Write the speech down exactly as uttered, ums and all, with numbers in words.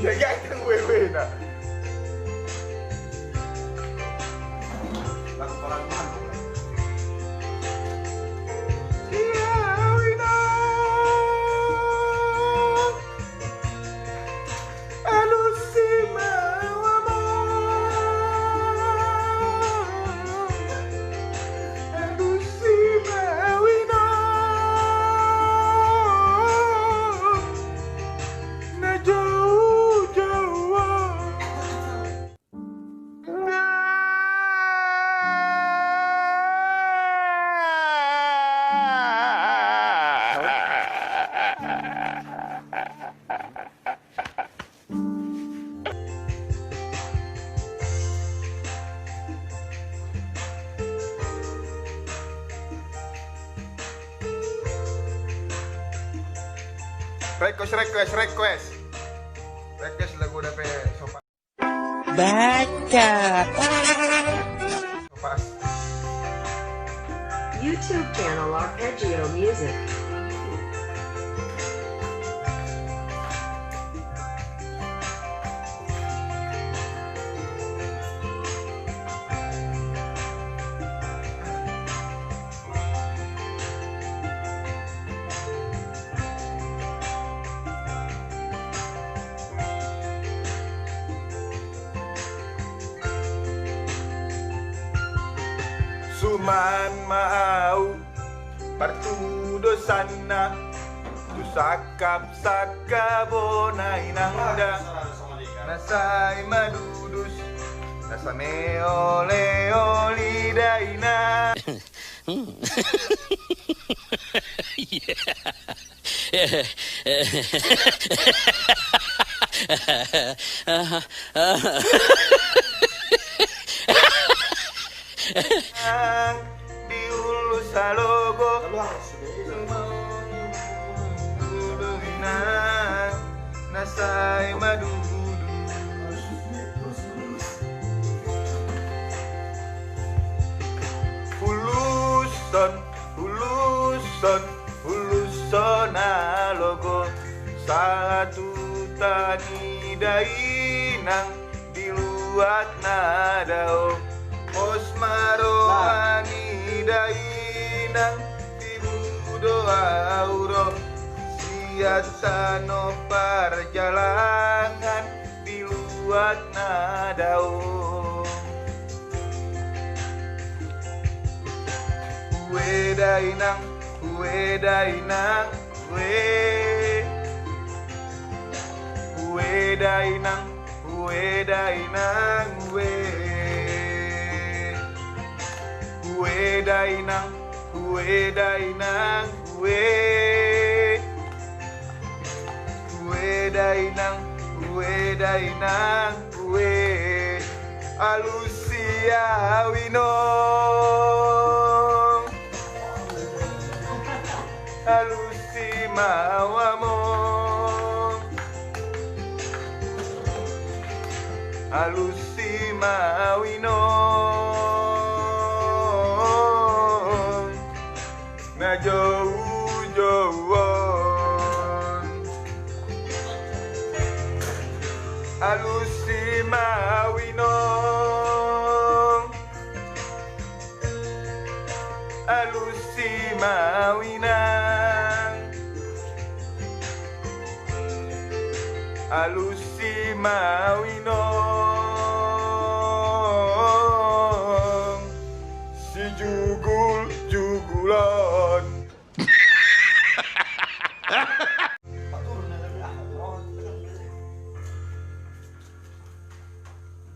Ya, ya, itu gue, gue, nah. Lagu parangan. Request, request, request. Request lagu dope so pas. Baca. So pas. YouTube channel Arpeggio Music. Suman ma ahu partudosanna tu sangkap-sangkap bona inang da. Na sai madudus, na sai meoleole da inang. Di ulu salogo. Dudu inang, na sai madudus. Huluson, huluson, huluson alogo, sahat tu tani da inang, di luat na dao. Pos ma roha ni da inang, tibu do ahu ro, sian tano parjalangan, di luat na dao. Ue da inang, ue da inang, ue. Ue da inang, ue da inang, ue. Ue da inang, ue da inang, ue. Ue da inang, ue da inang, ue. Alusi ahu inong. Alusi ma ahu among. Alusi ma ahu inong. Na joujou on. Alusi ma ahu inong. Alusi ma ahu inang. Alusi ma ahu inong.